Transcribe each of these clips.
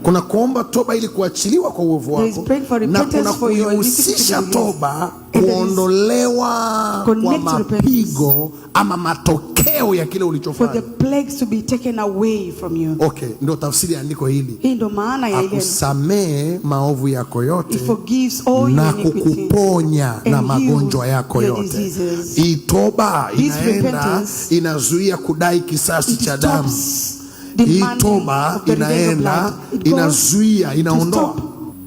Kuna kuomba toba ili kuachiliwa kwa uovu There is wako, praying for na repentance kuna for your iniquity to be kuihusisha released. toba And there is kuondolewa kwa connect repentance. Mapigo ama matokeo ya kile For the ulichofanya. Plagues to be taken away from you. Okay, ndio tafsiri ya andiko hili. Hii ndo maana ya ile. Akusamee maovu yako He yote forgives all your na iniquity kukuponya na and magonjwa heals yako your yote. diseases. Hii toba This inaenda repentance, inazuia kudai kisasi it cha damu. Stops Hii demanding toba of the revenge of inaenda blood. It goes inazuia, to inaondoa. stop.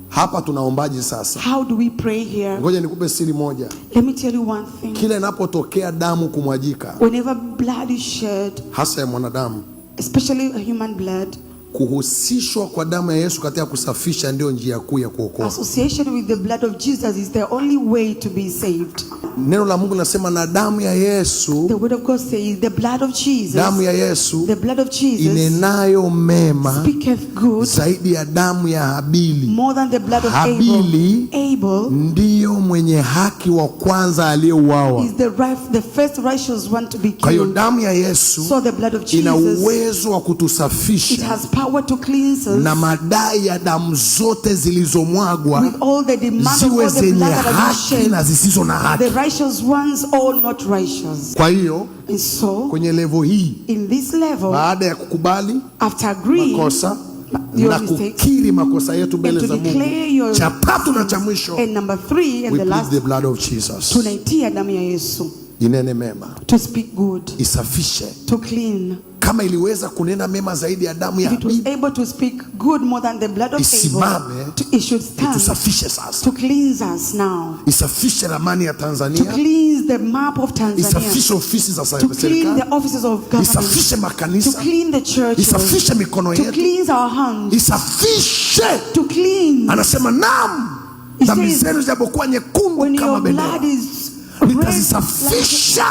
Hapa tunaombaje sasa? How do we pray here? Ngoja nikupe siri moja. Let me tell you one thing. Kila inapotokea damu kumwajika, Whenever blood is shed, hasa ya mwanadamu, especially a human blood, kuhusishwa kwa damu ya Yesu katika kusafisha ndio njia kuu ya kuokoa. Association with the blood of Jesus is the only way to be saved. Neno la Mungu linasema na damu ya Yesu, The word of God says the blood of Jesus, damu ya Yesu the blood of Jesus inenayo mema speaketh good zaidi ya damu ya Habili. More than the blood of Habili Abel. Abel ndiyo mwenye haki wa kwanza aliyeuawa. Is the first righteous one to be Kwa hiyo killed. damu ya Yesu So the blood of ina Jesus, uwezo wa it kutusafisha has power to cleanse us na madai ya damu zote zilizomwagwa with all the demand of ziwe all the zenye blood that has been haki shed, na zisizo na haki. The righteous ones or not righteous. Kwa hiyo And so, kwenye level hii, in this level, baada ya kukubali after agreeing makosa your na mistakes kukiri makosa yetu mbele and to za Mungu, declare your cha tatu na cha mwisho, and number three and we the plead last, the blood of Jesus. Tunaitia damu ya Yesu Inene mema, to speak good, isafishe. To clean. Kama iliweza kunena mema zaidi ya damu ya If it was Habili, able to speak good more than the blood of Abel, isimame it should stand itusafishe sasa, to cleanse us now, isafishe ramani ya to Tanzania, cleanse the map of Tanzania, isafishe ofisi za to clean serikali, the offices of government, isafishe to makanisa, clean the churches, isafishe mikono to yetu, cleanse our hands, isafishe. To cleanse. Anasema naam, He dhambi says, zenu zinapokuwa nyekundu when kama your bendera, blood is red, nitazisafisha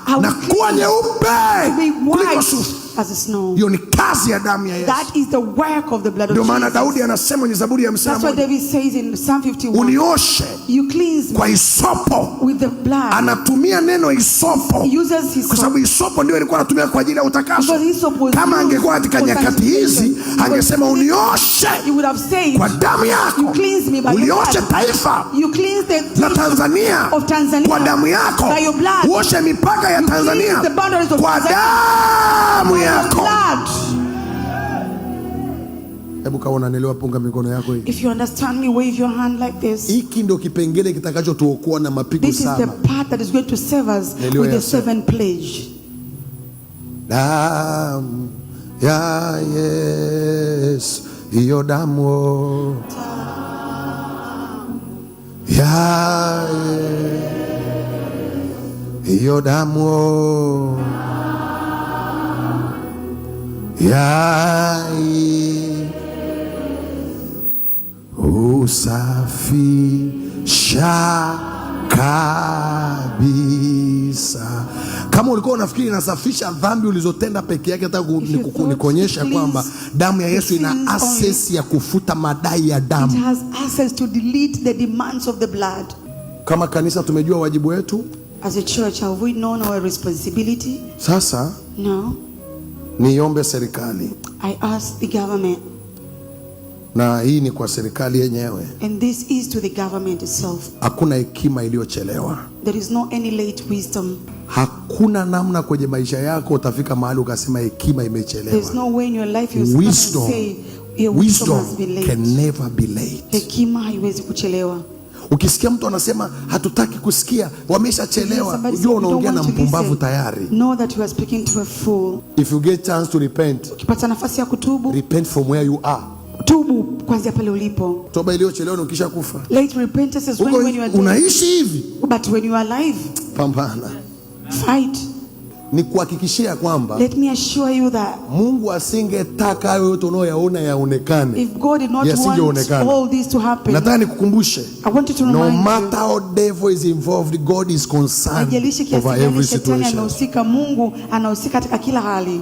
I will na kuwa cleanse nyeupe to be kuliko white sufu. As snow. Hiyo ni kazi ya damu ya Yesu. That is the work of the blood Ndio of maana Jesus. Daudi anasema kwenye Zaburi ya hamsini na That's what moja, David says in Psalm 51. Unioshe You cleanse me kwa hisopo. With the blood. Anatumia neno hisopo He uses his kwa sababu hisopo ndio ilikuwa anatumia kwa ajili ya utakaso. Because hyssop was Kama used angekuwa katika for nyakati hizi, sanctification. angesema unioshe He would have said, kwa damu yako, You cleanse me by your ulioshe blood. Taifa You cleanse the la Tanzania of Tanzania kwa damu yako, by your blood. uoshe mipaka ya You cleanse Tanzania the boundaries of kwa Tanzania damu by your yako. Blood. Hebu kama unanielewa, punga mikono yako hii. If you understand me, wave your hand like this. Hiki ndio kipengele kitakachotuokoa na mapigo This is the saba. Part that is going to save us Niliyo with the yasema. Seven plague. Damu ya Yesu, hiyo damu oh. Ya Yesu, hiyo damu oh. Ya Yesu, husafisha kabisa. Kama ulikuwa unafikiri inasafisha dhambi ulizotenda peke yake, nataka If you thought nikuonyesha it kwamba cleans damu ya Yesu the ina sins only, access ya kufuta madai ya it damu. Has access to delete the demands of the blood. Kama kanisa tumejua wajibu wetu. As a church, have we known our responsibility? Sasa No. niombe serikali, I ask the government, na hii ni kwa serikali yenyewe, and this is to the government itself. Hakuna hekima iliyochelewa. There is no any late wisdom. Hakuna namna kwenye maisha yako utafika mahali ukasema hekima There's imechelewa. No way in your life you stand and Wisdom, say your wisdom wisdom has been late. can never be late. Hekima haiwezi kuchelewa. Ukisikia mtu anasema hatutaki kusikia, wameshachelewa, Somebody ujua say, "We don't unaongea na want to mpumbavu listen." tayari. Know that you are speaking to a fool. If you get chance to repent, Ukipata nafasi ya kutubu, repent from where you are. Tubu kuanzia pale ulipo. Toba iliyochelewa ni ukisha kufa. Late repentance is Uko when you are dead. unaishi hivi, But when you are alive, pambana. Fight. Nikuhakikishia kwamba Let me assure you that Mungu asingetaka hayo yote unayoyaona yaonekane, if God did not want yasingeonekana. All this to happen, Nataka nikukumbushe, I want you to no remind you, matter how devil is involved, God is concerned haijalishi kiasi over gani every shetani situation. amehusika, Mungu anahusika katika kila hali.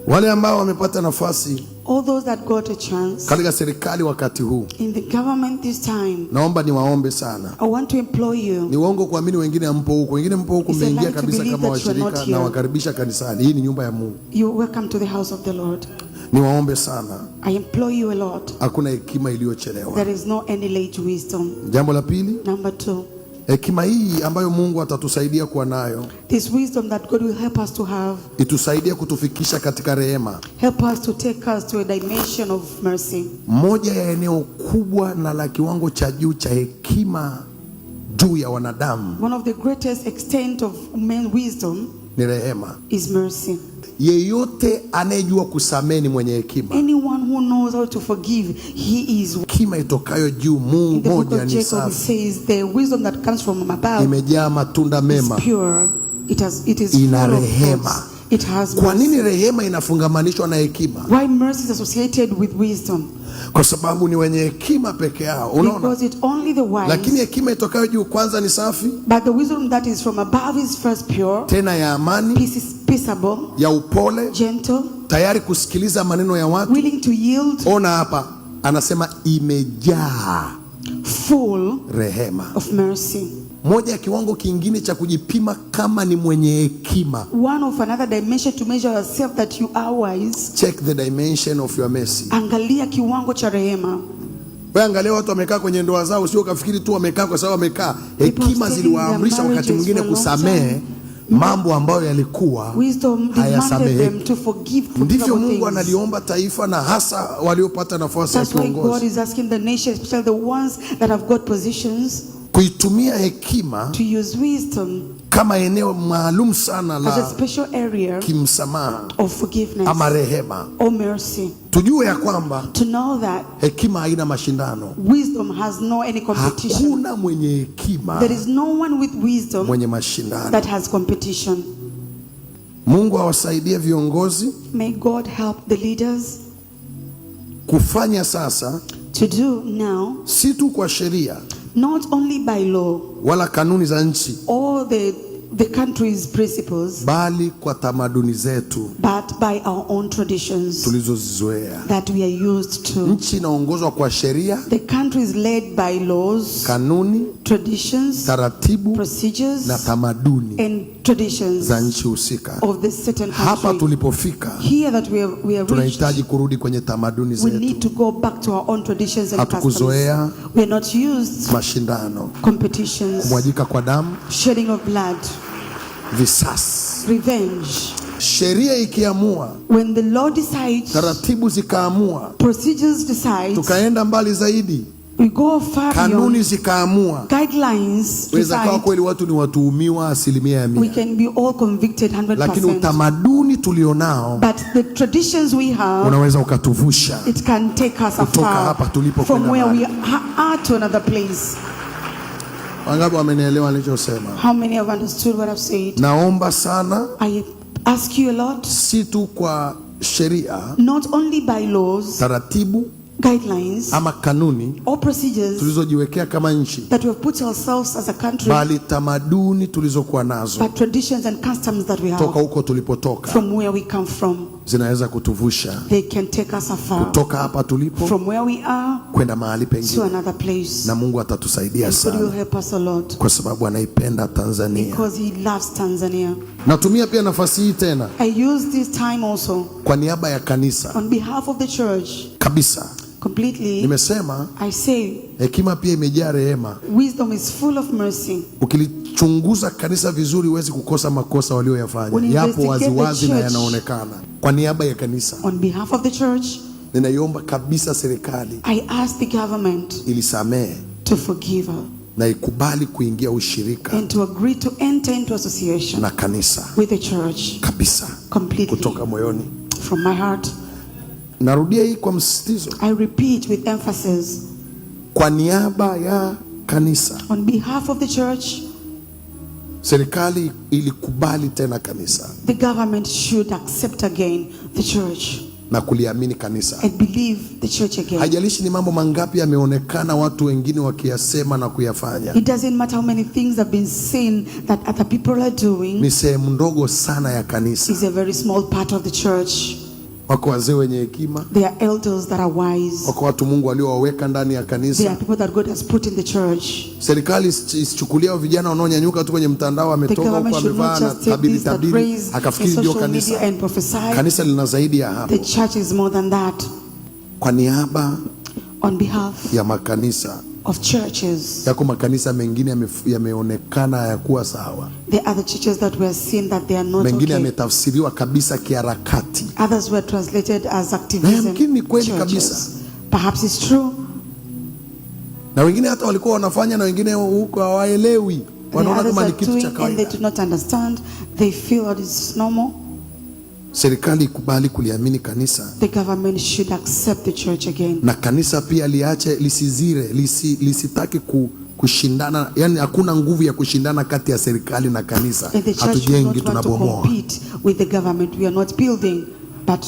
Wale ambao wamepata nafasi All those that got a chance katika serikali wakati huu, in the government this time, naomba niwaombe sana. I want to implore you. Ni uongo kuamini wengine hampo huku, wengine mpo huku, It's a mmeingia lie to kabisa believe kama that you are not washirika here. na wakaribisha kanisani. Hii ni nyumba ya Mungu. You're welcome to the house of the Lord. Niwaombe sana, I implore you a lot. Hakuna hekima iliyochelewa. There is no any late wisdom. Jambo la pili, Number two, hekima hii ambayo Mungu atatusaidia kuwa nayo this wisdom that God will help us to have, itusaidie kutufikisha katika rehema. Help us to take us to a dimension of mercy. Moja ya eneo kubwa na la kiwango cha juu cha hekima juu ya wanadamu One of the greatest extent of man wisdom ni rehema. Is mercy. Yeyote anayejua kusamehe ni mwenye hekima. Anyone who knows how to forgive, he is. Hekima itokayo juu In Mungu the book moja of ni Jacob, it safi, says the wisdom that comes from above imejaa matunda is mema. Pure. It is Ina full of rehema. fruits. It has Kwa mercy. nini rehema inafungamanishwa na hekima? Why mercy is associated with wisdom? Kwa sababu ni wenye hekima peke yao, unaona. Because it only the wise. Lakini hekima itokayo juu kwanza ni safi, But the wisdom that is from above is first pure, tena ya amani, peace is peaceable, ya upole, gentle, tayari kusikiliza maneno ya watu. Willing to yield, Ona hapa, anasema imejaa full rehema. Of mercy. Moja ya kiwango kingine cha kujipima kama ni mwenye hekima, One of another dimension to measure yourself that you are wise. Check the dimension of your mercy. Angalia kiwango cha rehema. Wewe angalia watu wamekaa kwenye ndoa zao, sio ukafikiri tu wamekaa kwa sababu wamekaa. People Hekima stayed in their ziliwaamrisha wakati marriages mwingine for a long kusamehe time. Mambo ambayo yalikuwa Wisdom demanded hayasameheki. them to forgive Ndivyo forgivable Mungu things. analiomba taifa na hasa waliopata nafasi ya That's why God kiongozi is asking the nation, especially the ones that have got positions, kuitumia hekima to use wisdom kama eneo maalum sana as a la special area kimsamaha of forgiveness ama rehema. Or mercy. Tujue ya kwamba To know that hekima haina mashindano. Wisdom has no any competition. Hakuna mwenye hekima There is no one with wisdom mwenye mashindano. That has competition. Mungu awasaidie viongozi May God help the leaders kufanya sasa, to do now, si tu kwa sheria not only by law wala kanuni za nchi, or the country's principles, bali kwa tamaduni zetu but by our own traditions tulizozizoea. That we are used to. Nchi inaongozwa kwa sheria, The country is led by laws, kanuni, traditions, taratibu procedures, na tamaduni and traditions za nchi husika. Of the certain Hapa country. tulipofika, Here that we are reached, tunahitaji kurudi kwenye tamaduni we need zetu. To go back to our own traditions and customs. Hatukuzoea We are not used mashindano, competitions, kumwagika kwa damu, shedding of blood, visasi. Revenge. Sheria ikiamua, When the law decides, taratibu zikaamua, procedures decide, tukaenda mbali zaidi, we go far kanuni beyond, zikaamua, guidelines weza kawa decide, kweli watu ni watuhumiwa asilimia ya we 100, can be all convicted lakini 100%. utamaduni tulionao But the traditions we have, unaweza ukatuvusha it can take us kutoka afar hapa tulipo from kwenda where we mahali. are to another place. Wangapi wamenielewa nilichosema? How many have understood what I've said? Naomba sana, I ask you a lot, si tu kwa sheria, not only by laws, taratibu guidelines, ama kanuni or procedures tulizojiwekea kama nchi, that we have put ourselves as a country, bali tamaduni tulizokuwa nazo but traditions and customs that we toka have huko tulipotoka from where we come from. Zinaweza kutuvusha They can take us afar kutoka hapa tulipo from where we are kwenda mahali to pengine, another place. Na Mungu atatusaidia And God will sana help us a lot kwa sababu anaipenda Tanzania. Because He loves Tanzania. Natumia pia nafasi hii tena I use this time also kwa niaba ya kanisa on behalf of the church kabisa. Completely. Nimesema I say hekima pia imejaa rehema. Wisdom is full of mercy. Ukilichunguza kanisa vizuri, huwezi kukosa makosa walioyafanya, When you yapo investigate the waziwazi na church, yanaonekana. Kwa niaba ya kanisa on behalf of the church, ninaiomba kabisa serikali I ask the government ilisamehe to forgive her na ikubali kuingia ushirika and to agree to enter into association na kanisa with the church kabisa, completely kutoka moyoni. From my heart. Narudia hii kwa msisitizo, I repeat with emphasis, kwa niaba ya kanisa, on behalf of the church, serikali ilikubali tena kanisa the government should accept again the church na kuliamini kanisa. And believe the church again. Haijalishi ni mambo mangapi yameonekana watu wengine wakiyasema na kuyafanya, It doesn't matter how many things have been seen that other people are doing. Ni sehemu ndogo sana ya kanisa. It's a very small part of the church. Wako wazee wenye hekima, There are elders that are wise. wako watu Mungu aliowaweka ndani ya There are kanisa. people that God has put in the church. Serikali isichukulie hao vijana wanaonyanyuka tu kwenye mtandao, The ametoka huko government should amevaa not na just take tabiri this that tabiri, raise in akafikiri ndio social media kanisa. and prophesy. Kanisa lina zaidi ya hapo. The church is more than that. Kwa niaba On behalf ya makanisa of churches, yako, makanisa mengine yameonekana hayakuwa sawa, there are other churches that were seen that they are not mengine okay. yametafsiriwa kabisa kiharakati. Others were translated as Na activism yamkini ni kweli churches. kabisa. Perhaps it's true. Na wengine hata walikuwa wanafanya, na wengine huko hawaelewi, The wanaona others kama ni are kitu doing cha and they kawaida. do not understand. They feel that it's normal. Serikali ikubali kuliamini kanisa, The government should accept the church again. na kanisa pia liache lisizire lisitaki kushindana. Yani hakuna nguvu ya kushindana kati ya serikali na kanisa. And the church should Hatujengi, not want to tunabomoa. compete with the government. We are not building, but